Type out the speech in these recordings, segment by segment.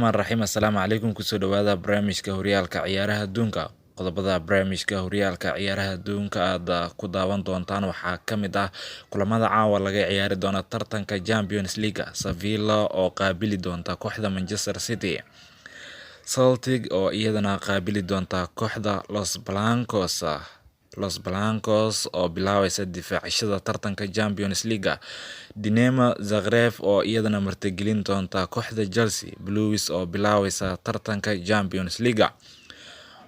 Raxmaan raxiim. Assalaamu calaykum. Kusoo dhawaada barnaamijka horyaalka ciyaaraha adduunka. Qodobada barnaamijka horyaalka ciyaaraha adduunka aad ku daawan doontaan waxaa ka mid ah kulamada caawa laga ciyaari doona tartanka Champions League: Sevilla oo qaabili doonta kooxda Manchester City, Celtic oo iyadana qaabili doonta kooxda Los Blancos, Los Blancos oo bilaabeysa difaacashada tartanka Champions League, Dinamo Zagreb oo iyadana martigelin doonta kooxda Chelsea, Blues oo bilaabeysa tartanka Champions League.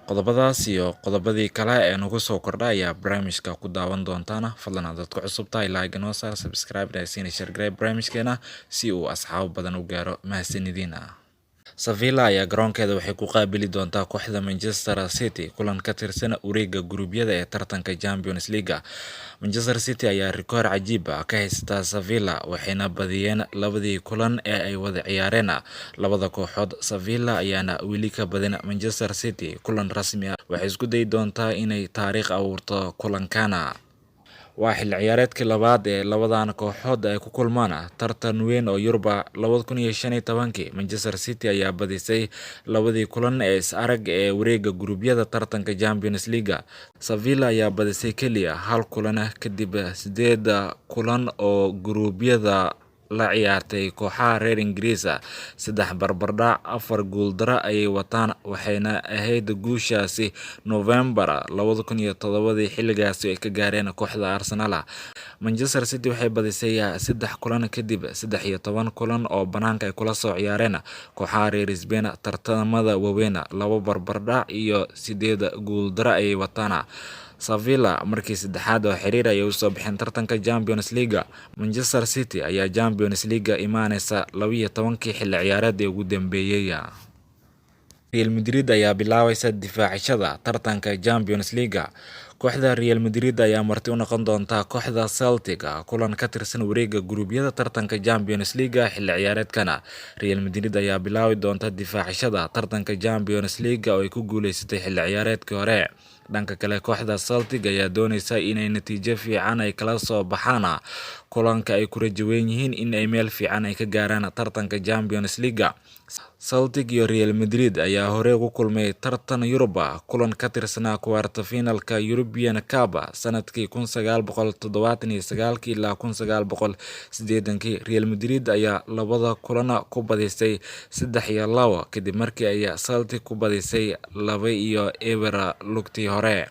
Qodobadaas iyo qodobadii kale ee nagu soo kordha ayaa barnaamijka ku daawan doontaan. Fadlan, haddaad ku cusub tahay, like noo saar, subscribe siina, share garee barnaamijkeena si uu asxaabo badan u gaaro. Mahadsanidina. Sevilla ayaa garoonkeeda waxay ku qaabili doontaa kooxda Manchester City kulan ka tirsan wareegga guruubyada ee tartanka Champions League. Manchester City ayaa rikoor cajiib ah ka haysata Sevilla, waxayna badiyeen labadii kulan ee ay wada ciyaareen labada kooxood. Sevilla ayaana weli ka badin Manchester City kulan rasmi ah. Waxay isku dayi doontaa inay taariikh abuurto kulankana. Waa xilli ciyaareedkii labaad ee labadan kooxood ay ku kulmaan tartan weyn oo Yurub. 2015-kii Manchester City ayaa badisay labadii kulan ee is arag ee wareegga guruubyada tartanka Champions League. Sevilla ayaa badisay keliya hal kulan kadib sideed kulan oo guruubyada la ciyaartay kooxaha reer Ingiriis. Saddex barbardhac, afar guuldaro ayay wataan, waxayna ahayd guushaasi November 2007-dii, xilligaasi ay ka gaareen kooxda Arsenal. Manchester City waxay badisay saddex kulan kadib 13 kulan oo banaanka ay kula soo ciyaareen kooxaha reer Spain tartamada waaweyn. Labo barbardhac iyo sideed guuldaro ayay wataan. Sevilla markii saddexaad oo xiriir ayay usoo baxeen tartanka Champions League. Manchester City ayaa Champions League imaaneysa 12-kii xilli ciyaareed ee ugu dambeeyay. Real Madrid ayaa bilaabeysa difaacashada tartanka Champions League. Kooxda Real Madrid ayaa marti u noqon doonta kooxda Celtic kulan ka tirsan wareega guruubyada tartanka Champions League xilli ciyaareedkan. Real Madrid ayaa bilaabi doonta difaacashada tartanka Champions League oo ay ku guuleysatay xilli ciyaareedkii hore. Dhanka kale, kooxda Celtic ayaa dooneysa inay natiijo fiican ay kala soo baxaan kulanka ay ku rajo weyn yihiin in ay meel fiican ay ka gaaraan tartanka Champions League. Celtic iyo Real Madrid ayaa hore ugu kulmay tartan Yurub, kulan ka tirsanaa quarter finalka European Cup sanadkii 1979-kii ilaa 1980-kii. Real Madrid ayaa labada kulan ku badisay 3-2, kadib markii ay Celtic ku badisay 2-0 lugtii hore.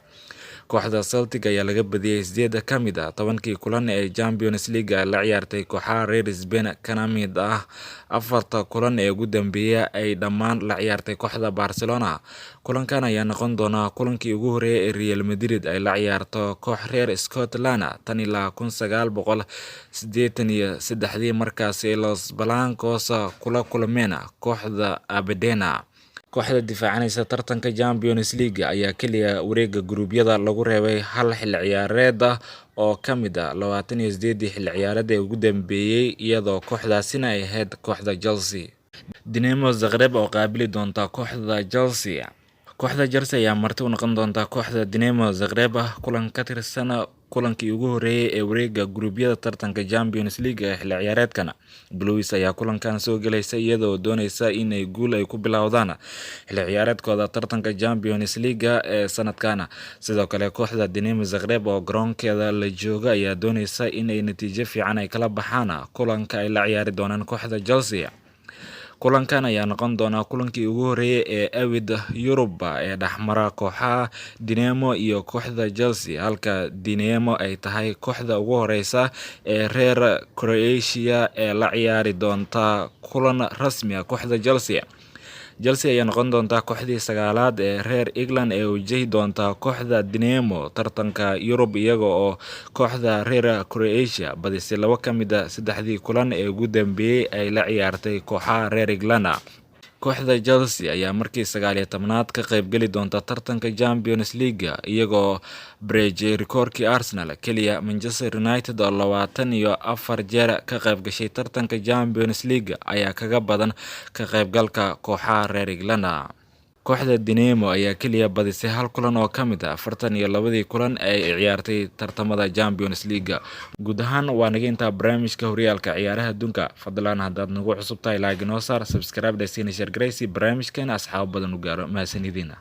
Kooxda Celtic ayaa laga badiyay sideed ka mid ah 10-kii kulan ee Champions League la ciyaartay kooxaha reer Spain, kana mid ah afarta kulan ee ugu dambeeyay ay dhammaan la ciyaartay kooxda Barcelona. Kulankan ayaa noqon doona kulankii ugu horeeyay ee Real Madrid ay la ciyaarto koox reer Scotland tan ilaa 1983-dii, markaasi Los Blancos kula kulmeen kooxda Aberdeen. Kooxda difaacanaysa tartanka Champions League ayaa kaliya wareega guruubyada lagu reebay hal xilli ciyaareed oo ka mid ah 28-dii xilli ciyaareed ee ugu dambeeyay, iyadoo kooxdaasina ay ahayd kooxda Chelsea. Dinamo Zagreb oo qaabili doonta kooxda Chelsea. Kooxda Chelsea ayaa marti u noqon doonta kooxda Dinamo Zagreb kulan ka tirsan kulankii ugu horeeyay ee wareega guruubyada tartanka Champions League ee xilli ciyaareedkan. Blues ayaa kulankan soo galaysa iyadoo dooneysa inay guul ay ku bilowdaan xilli ciyaareedkooda tartanka Champions League ee sanadkan. Sidoo kale, kooxda Dinamo Zagreb oo garoonkeeda la jooga ayaa dooneysa inay natiijo fiican ay kala baxaan kulanka ay la ciyaari doonaan kooxda Chelsea. Kulankan ayaa noqon doona kulankii ugu horeeyay ee abid Yurub ee dhexmara kooxaha Dinamo iyo kooxda Chelsea, halka Dinamo ay tahay kooxda ugu horeysa ee reer Croatia ee la ciyaari doonta kulan rasmi ah kooxda Chelsea. Chelsea ayaa noqon doonta kooxdii sagaalaad ee reer England ee wajahi doonta kooxda Dinamo tartanka Yurub, iyaga oo kooxda reer Croatia badisay laba ka mid ah saddexdii kulan ee ugu dambeeyay ay la ciyaartay kooxaha reer England. Kooxda Chelsea ayaa markii 19aad ka qaybgeli doonta tartanka Champions League, iyagoo bareejiyay rikoorkii Arsenal. Kaliya Manchester United oo 24 jeer ka qayb gashay tartanka Champions League ayaa kaga badan ka qaybgalka kooxaha reer England. Kooxda Dinamo ayaa kaliya badisay hal kulan oo ka mid ah 42-dii kulan ee ay ciyaartay tartamada Champions League. Guud ahaan waa naga intaa barnaamijka horyaalka ciyaaraha adduunka. Fadlan haddaad nagu cusub tahay, like inoo saar, subscribe dheh, siina share garaysi barnaamijkan asxaabo badan u gaaro. Mahadsanidina.